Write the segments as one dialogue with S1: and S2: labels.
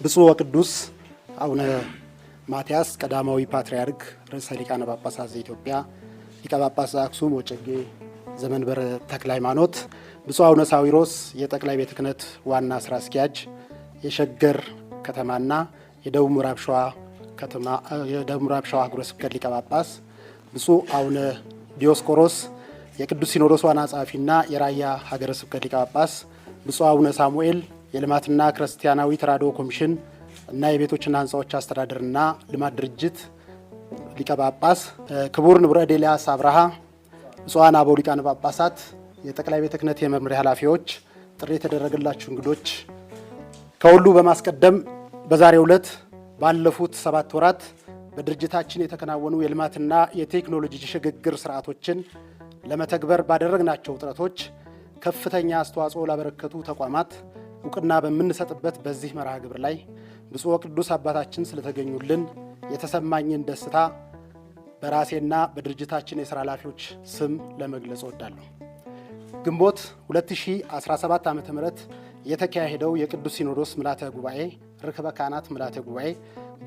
S1: ብፁዕ ወቅዱስ አቡነ ማትያስ ቀዳማዊ ፓትርያርክ ርዕሰ ሊቃነ ጳጳሳት ዘኢትዮጵያ ሊቀ ጳጳስ ዘአክሱም ወዕጨጌ ዘመንበረ ተክለ ሃይማኖት፣ ብፁዕ አቡነ ሳዊሮስ የጠቅላይ ቤተ ክህነት ዋና ስራ አስኪያጅ፣ የሸገር ከተማና የደቡብ ምዕራብ ሸዋ ከተማ የደቡብ ምዕራብ ሸዋ ሀገረ ስብከት ሊቀ ጳጳስ፣ ብፁዕ አቡነ ዲዮስቆሮስ የቅዱስ ሲኖዶስ ዋና ጸሐፊና የራያ ሀገረ ስብከት ሊቀ ጳጳስ፣ ብፁዕ አቡነ ሳሙኤል የልማትና ክርስቲያናዊ ተራድኦ ኮሚሽን እና የቤቶችና ሕንፃዎች አስተዳደርና ልማት ድርጅት ሊቀ ጳጳስ፣ ክቡር ንቡረ እድ ኤልያስ አብርሃ፣ ብፁዓን አበው ሊቃነ ጳጳሳት፣ የጠቅላይ ቤተ ክህነት የመምሪያ ኃላፊዎች፣ ጥሪ የተደረገላችሁ እንግዶች፣ ከሁሉ በማስቀደም በዛሬው ዕለት ባለፉት 7 ወራት በድርጅታችን የተከናወኑ የልማትና የቴክኖሎጂ ሽግግር ስርዓቶችን ለመተግበር ባደረግናቸው ጥረቶች ከፍተኛ አስተዋጽኦ ላበረከቱ ተቋማት እውቅና በምንሰጥበት በዚህ መርሃ ግብር ላይ ብፁዕ ወቅዱስ አባታችን ስለተገኙልን የተሰማኝን ደስታ በራሴና በድርጅታችን የስራ ኃላፊዎች ስም ለመግለጽ እወዳለሁ። ግንቦት 2017 ዓ.ም የተካሄደው የቅዱስ ሲኖዶስ ምልዓተ ጉባኤ፣ ርክበ ካህናት ምልዓተ ጉባኤ፣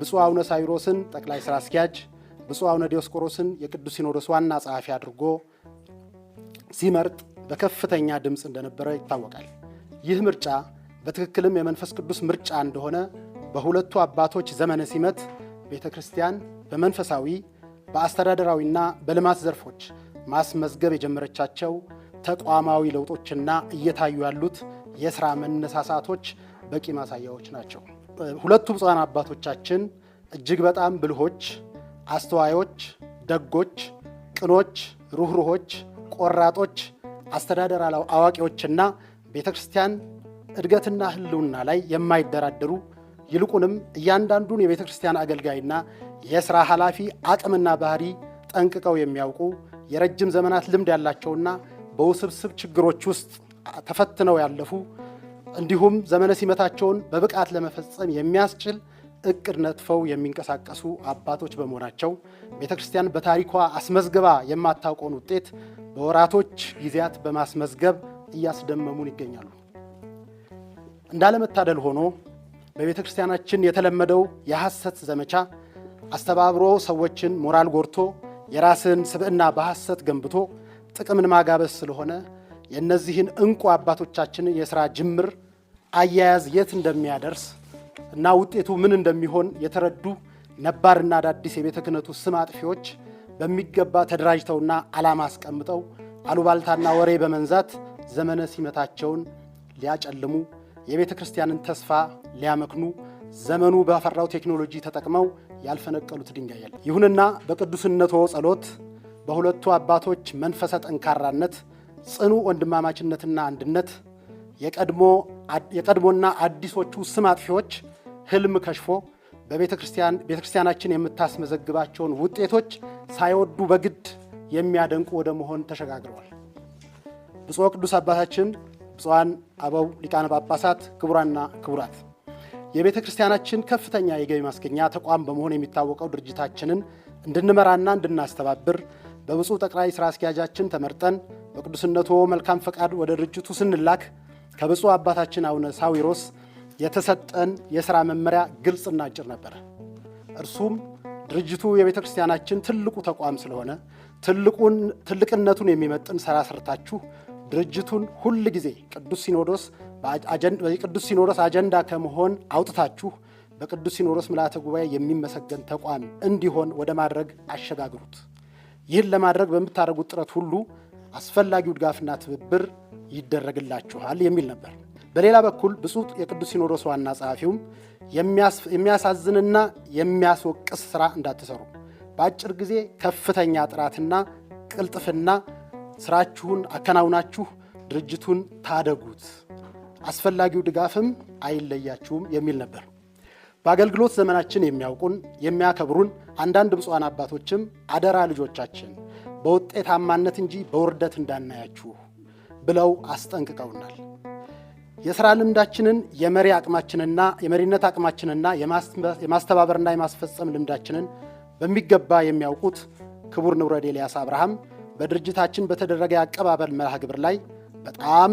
S1: ብፁዕ አቡነ ሳዊሮስን ጠቅላይ ስራ አስኪያጅ፣ ብፁዕ አቡነ ዲዮስቆሮስን የቅዱስ ሲኖዶስ ዋና ጸሐፊ አድርጎ ሲመርጥ በከፍተኛ ድምፅ እንደነበረ ይታወቃል። ይህ ምርጫ በትክክልም የመንፈስ ቅዱስ ምርጫ እንደሆነ በሁለቱ አባቶች ዘመነ ሲመት ቤተ ክርስቲያን በመንፈሳዊ፣ በአስተዳደራዊና በልማት ዘርፎች ማስመዝገብ የጀመረቻቸው ተቋማዊ ለውጦችና እየታዩ ያሉት የስራ መነሳሳቶች በቂ ማሳያዎች ናቸው። ሁለቱ ብፁዓን አባቶቻችን እጅግ በጣም ብልሆች፣ አስተዋዮች፣ ደጎች፣ ቅኖች፣ ሩህሩሆች፣ ቆራጦች፣ አስተዳደር አዋቂዎችና ቤተ ክርስቲያን እድገትና ሕልውና ላይ የማይደራደሩ፣ ይልቁንም እያንዳንዱን የቤተ ክርስቲያን አገልጋይና የሥራ ኃላፊ አቅምና ባህሪ ጠንቅቀው የሚያውቁ፣ የረጅም ዘመናት ልምድ ያላቸውና በውስብስብ ችግሮች ውስጥ ተፈትነው ያለፉ፣ እንዲሁም ዘመነ ሲመታቸውን በብቃት ለመፈጸም የሚያስችል እቅድ ነድፈው የሚንቀሳቀሱ አባቶች በመሆናቸው ቤተ ክርስቲያን በታሪኳ አስመዝግባ የማታውቀውን ውጤት በወራቶች ጊዜያት በማስመዝገብ እያስደመሙን ይገኛሉ። እንዳለመታደል ሆኖ በቤተ ክርስቲያናችን የተለመደው የሐሰት ዘመቻ አስተባብሮ ሰዎችን ሞራል ጎድቶ የራስን ስብዕና በሐሰት ገንብቶ ጥቅምን ማጋበስ ስለሆነ የእነዚህን እንቁ አባቶቻችንን የሥራ ጅምር አያያዝ የት እንደሚያደርስ እና ውጤቱ ምን እንደሚሆን የተረዱ ነባርና አዳዲስ የቤተ ክህነቱ ስም አጥፊዎች በሚገባ ተደራጅተውና ዓላማ አስቀምጠው አሉባልታና ወሬ በመንዛት ዘመነ ሲመታቸውን ሊያጨልሙ፣ የቤተ ክርስቲያንን ተስፋ ሊያመክኑ ዘመኑ ባፈራው ቴክኖሎጂ ተጠቅመው ያልፈነቀሉት ድንጋይ የለም። ይሁንና በቅዱስነቶ ጸሎት፣ በሁለቱ አባቶች መንፈሰ ጠንካራነት፣ ጽኑ ወንድማማችነትና አንድነት የቀድሞና አዲሶቹ ስም አጥፊዎች ህልም ከሽፎ በቤተ ክርስቲያናችን የምታስመዘግባቸውን ውጤቶች ሳይወዱ በግድ የሚያደንቁ ወደ መሆን ተሸጋግረዋል። ብፁዕ ቅዱስ አባታችን፣ ብፁዓን አበው ሊቃነ ጳጳሳት፣ ክቡራንና ክቡራት፣ የቤተ ክርስቲያናችን ከፍተኛ የገቢ ማስገኛ ተቋም በመሆን የሚታወቀው ድርጅታችንን እንድንመራና እንድናስተባብር በብፁዕ ጠቅላይ ሥራ አስኪያጃችን ተመርጠን በቅዱስነቶ መልካም ፈቃድ ወደ ድርጅቱ ስንላክ ከብፁዕ አባታችን አቡነ ሳዊሮስ የተሰጠን የሥራ መመሪያ ግልጽና አጭር ነበረ። እርሱም ድርጅቱ የቤተ ክርስቲያናችን ትልቁ ተቋም ስለሆነ ትልቅነቱን የሚመጥን ስራ ሰርታችሁ ድርጅቱን ሁል ጊዜ ቅዱስ ሲኖዶስ አጀንዳ ከመሆን አውጥታችሁ በቅዱስ ሲኖዶስ ምልዓተ ጉባኤ የሚመሰገን ተቋም እንዲሆን ወደ ማድረግ አሸጋግሩት። ይህን ለማድረግ በምታደርጉት ጥረት ሁሉ አስፈላጊው ድጋፍና ትብብር ይደረግላችኋል የሚል ነበር። በሌላ በኩል ብፁዕ የቅዱስ ሲኖዶስ ዋና ጸሐፊውም የሚያሳዝንና የሚያስወቅስ ስራ እንዳትሰሩ፣ በአጭር ጊዜ ከፍተኛ ጥራትና ቅልጥፍና ስራችሁን አከናውናችሁ ድርጅቱን ታደጉት፣ አስፈላጊው ድጋፍም አይለያችሁም የሚል ነበር። በአገልግሎት ዘመናችን የሚያውቁን፣ የሚያከብሩን አንዳንድ ብፁዓን አባቶችም አደራ ልጆቻችን በውጤታማነት እንጂ በውርደት እንዳናያችሁ ብለው አስጠንቅቀውናል። የሥራ ልምዳችንን፣ የመሪ አቅማችንና የመሪነት አቅማችንና የማስተባበርና የማስፈጸም ልምዳችንን በሚገባ የሚያውቁት ክቡር ንቡረ እድ ኤልያስ አብርሃም በድርጅታችን በተደረገ የአቀባበል መርሃ ግብር ላይ በጣም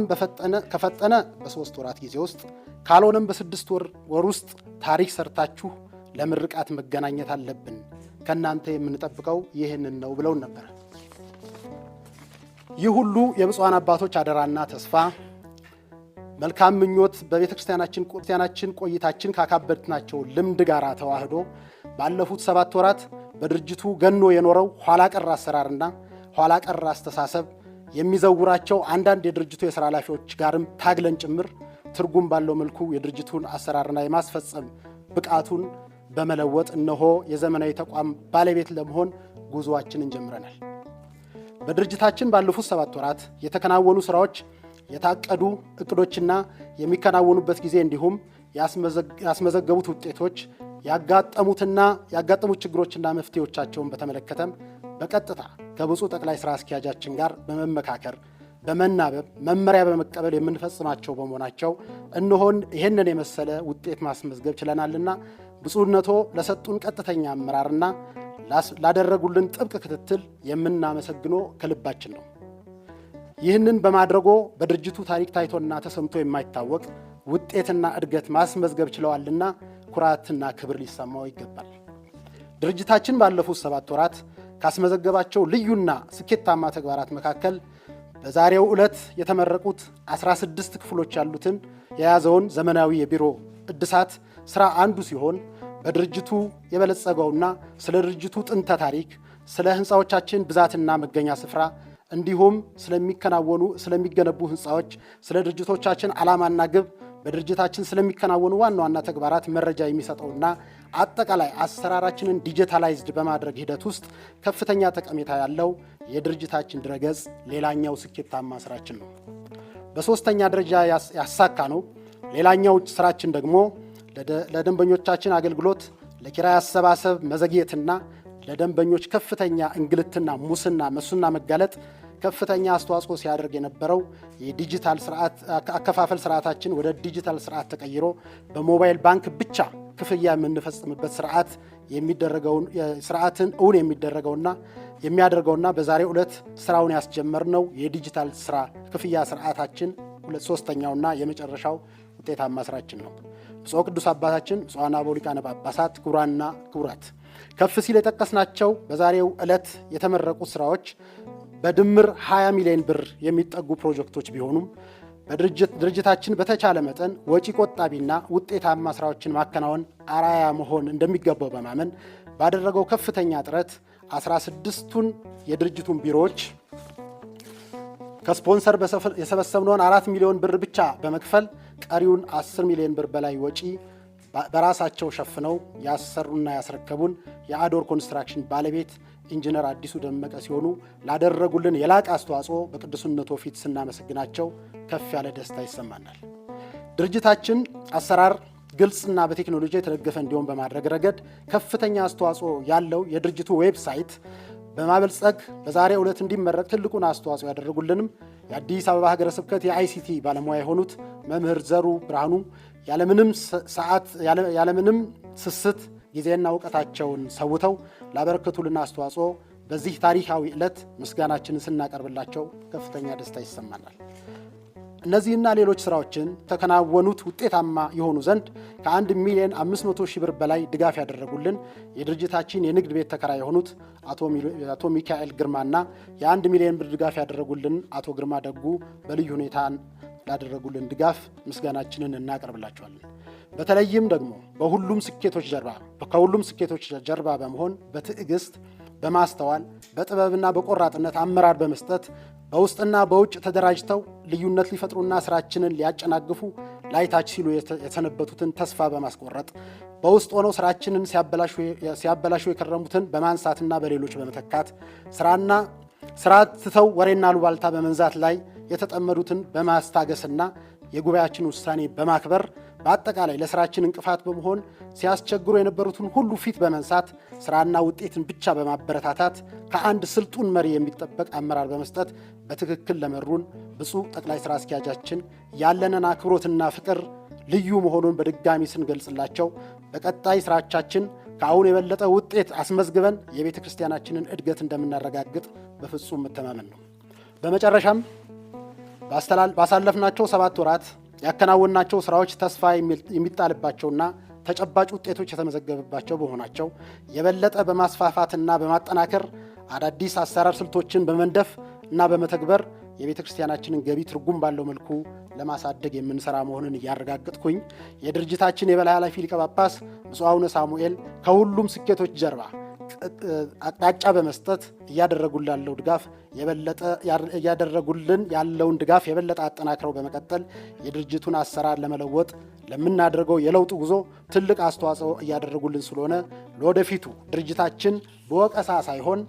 S1: ከፈጠነ በ3 ወራት ጊዜ ውስጥ፣ ካልሆነም በ6 ወር ውስጥ ታሪክ ሰርታችሁ ለምርቃት መገናኘት አለብን። ከእናንተ የምንጠብቀው ይህንን ነው ብለውን ነበር። ይህ ሁሉ የብፁዓን አባቶች አደራና ተስፋ፣ መልካም ምኞት በቤተ ክርስቲያናችን ቆይታችን ካካበትናቸው ልምድ ጋር ተዋህዶ ባለፉት 7 ወራት በድርጅቱ ገኖ የኖረው ኋላ ቀር አሰራርና ኋላ ቀር አስተሳሰብ የሚዘውራቸው አንዳንድ የድርጅቱ የሥራ ኃላፊዎች ጋርም ታግለን ጭምር ትርጉም ባለው መልኩ የድርጅቱን አሰራርና የማስፈጸም ብቃቱን በመለወጥ እነሆ የዘመናዊ ተቋም ባለቤት ለመሆን ጉዞአችንን ጀምረናል። በድርጅታችን ባለፉት 7 ወራት የተከናወኑ ስራዎች፣ የታቀዱ እቅዶችና የሚከናወኑበት ጊዜ እንዲሁም ያስመዘገቡት ውጤቶች፣ ያጋጠሙት ችግሮችና መፍትሄዎቻቸውን በተመለከተም በቀጥታ ከብፁዕ ጠቅላይ ስራ አስኪያጃችን ጋር በመመካከር፣ በመናበብ፣ መመሪያ በመቀበል የምንፈጽማቸው በመሆናቸው እነሆን ይህንን የመሰለ ውጤት ማስመዝገብ ችለናልና ብፁዕነቶ ለሰጡን ቀጥተኛ አመራርና ላደረጉልን ጥብቅ ክትትል የምናመሰግኖ ከልባችን ነው። ይህንን በማድረጎ በድርጅቱ ታሪክ ታይቶና ተሰምቶ የማይታወቅ ውጤትና እድገት ማስመዝገብ ችለዋልና ኩራትና ክብር ሊሰማው ይገባል። ድርጅታችን ባለፉት 7 ወራት ካስመዘገባቸው ልዩና ስኬታማ ተግባራት መካከል በዛሬው ዕለት የተመረቁት 16 ክፍሎች ያሉትን የያዘውን ዘመናዊ የቢሮ እድሳት ስራ አንዱ ሲሆን፣ በድርጅቱ የበለጸገውና ስለ ድርጅቱ ጥንተ ታሪክ፣ ስለ ህንፃዎቻችን ብዛትና መገኛ ስፍራ እንዲሁም ስለሚከናወኑ ስለሚገነቡ ህንፃዎች፣ ስለ ድርጅቶቻችን ዓላማና ግብ፣ በድርጅታችን ስለሚከናወኑ ዋና ዋና ተግባራት መረጃ የሚሰጠውና አጠቃላይ አሰራራችንን digitalized በማድረግ ሂደት ውስጥ ከፍተኛ ጠቀሜታ ያለው የድርጅታችን ድረገጽ ሌላኛው ስኬታማ ስራችን ነው። በሶስተኛ ደረጃ ያሳካነው ሌላኛው ስራችን ደግሞ ለደንበኞቻችን አገልግሎት ለኪራይ አሰባሰብ መዘግየትና ለደንበኞች ከፍተኛ እንግልትና ሙስና መጋለጥ ከፍተኛ አስተዋጽኦ ሲያደርግ የነበረው የዲጂታል ስርዓት አከፋፈል ስርዓታችን ወደ ዲጂታል ስርዓት ተቀይሮ በሞባይል ባንክ ብቻ ክፍያ የምንፈጽምበት ስርዓት የሚደረገውን ስርዓትን እውን የሚያደርገውና በዛሬው ዕለት ስራውን ያስጀመርነው የዲጂታል ስራ ክፍያ ስርዓታችን ሁለት ሶስተኛውና የመጨረሻው ውጤታማ ስራችን ነው። ብፁዕ ቅዱስ አባታችን፣ ብፁዓን አበው ሊቃነ ጳጳሳት፣ ክቡራንና ክቡራት፣ ከፍ ሲል የጠቀስናቸው በዛሬው ዕለት የተመረቁት ስራዎች በድምር 20 ሚሊዮን ብር የሚጠጉ ፕሮጀክቶች ቢሆኑም በድርጅታችን በተቻለ መጠን ወጪ ቆጣቢና ውጤታማ ስራዎችን ማከናወን አርአያ መሆን እንደሚገባው በማመን ባደረገው ከፍተኛ ጥረት 16ቱን የድርጅቱን ቢሮዎች ከስፖንሰር የሰበሰብነውን 4 ሚሊዮን ብር ብቻ በመክፈል ቀሪውን 10 ሚሊዮን ብር በላይ ወጪ በራሳቸው ሸፍነው ያሰሩና ያስረከቡን የአዶር ኮንስትራክሽን ባለቤት ኢንጂነር አዲሱ ደመቀ ሲሆኑ ላደረጉልን የላቀ አስተዋጽኦ በቅዱስነቶ ፊት ስናመሰግናቸው ከፍ ያለ ደስታ ይሰማናል። ድርጅታችን አሰራር ግልጽና በቴክኖሎጂ የተደገፈ እንዲሆን በማድረግ ረገድ ከፍተኛ አስተዋጽኦ ያለው የድርጅቱ website በማበልጸግ በዛሬው ዕለት እንዲመረቅ ትልቁን አስተዋጽኦ ያደረጉልንም የአዲስ አበባ ሀገረ ስብከት የ ICT ባለሙያ የሆኑት መምህር ዘሩ ብርሃኑ ያለምንም ሰዓት ያለምንም ስስት ጊዜና እውቀታቸውን ሰውተው ላበረከቱልን አስተዋጽኦ በዚህ ታሪካዊ ዕለት ምስጋናችንን ስናቀርብላቸው ከፍተኛ ደስታ ይሰማናል። እነዚህና ሌሎች ስራዎችን ተከናወኑት ውጤታማ የሆኑ ዘንድ ከ1 ሚሊዮን 500 ሺህ ብር በላይ ድጋፍ ያደረጉልን የድርጅታችን የንግድ ቤት ተከራይ የሆኑት አቶ ሚካኤል ግርማና የ1 ሚሊዮን ብር ድጋፍ ያደረጉልን አቶ ግርማ ደጉ በልዩ ሁኔታ ላደረጉልን ድጋፍ ምስጋናችንን እናቀርብላቸዋለን። በተለይም ደግሞ በሁሉም ስኬቶች ጀርባ ከሁሉም ስኬቶች ጀርባ በመሆን በትዕግስት፣ በማስተዋል፣ በጥበብና በቆራጥነት አመራር በመስጠት በውስጥና በውጭ ተደራጅተው ልዩነት ሊፈጥሩና ስራችንን ሊያጨናግፉ ላይ ታች ሲሉ የሰነበቱትን ተስፋ በማስቆረጥ፣ በውስጥ ሆነው ስራችንን ሲያበላሹ የከረሙትን በማንሳትና በሌሎች በመተካት፣ ስራና ስራ ትተው ወሬና አሉባልታ በመንዛት ላይ የተጠመዱትን በማስታገስና የጉባኤያችን ውሳኔ በማክበር፣ በአጠቃላይ ለስራችን እንቅፋት በመሆን ሲያስቸግሩ የነበሩትን ሁሉ ፊት በመንሳት፣ ስራና ውጤትን ብቻ በማበረታታት ከአንድ ስልጡን መሪ የሚጠበቅ አመራር በመስጠት በትክክል ለመሩን ብፁዕ ጠቅላይ ስራ አስኪያጃችን ያለንን አክብሮትና ፍቅር ልዩ መሆኑን በድጋሚ ስንገልጽላቸው በቀጣይ ስራቻችን ከአሁን የበለጠ ውጤት አስመዝግበን የቤተ ክርስቲያናችንን እድገት እንደምናረጋግጥ በፍጹም መተማመን ነው። በመጨረሻም ባሳለፍናቸው 7 ወራት ያከናወናቸው ስራዎች ተስፋ የሚጣልባቸውና ተጨባጭ ውጤቶች የተመዘገበባቸው በመሆናቸው የበለጠ በማስፋፋትና በማጠናከር አዳዲስ አሰራር ስልቶችን በመንደፍ እና በመተግበር የቤተክርስቲያናችንን ገቢ ትርጉም ባለው መልኩ ለማሳደግ የምንሰራ መሆኑን እያረጋገጥኩኝ፣ የድርጅታችን የበላይ ኃላፊ ሊቀ ጳጳስ ብፁዕ አቡነ ሳሙኤል ከሁሉም ስኬቶች ጀርባ አቅጣጫ በመስጠት እያደረጉልን ያለውን ድጋፍ የበለጠ አጠናክረው በመቀጠል የድርጅቱን አሰራር ለመለወጥ ለምናደርገው የለውጥ ጉዞ ትልቅ አስተዋጽኦ እያደረጉልን ስለሆነ ለወደፊቱ ድርጅታችን በወቀሳ ሳይሆን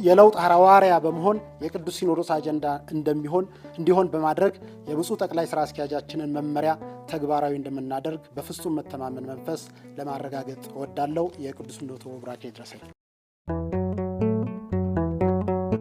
S1: የለውጥ ሐዋርያ በመሆን የቅዱስ ሲኖዶስ አጀንዳ እንዲሆን በማድረግ የብፁዕ ጠቅላይ ስራ አስኪያጃችንን መመሪያ ተግባራዊ እንደምናደርግ በፍጹም መተማመን መንፈስ ለማረጋገጥ እወዳለሁ። የቅዱስነቱ ቡራኬ ይድረሰኝ።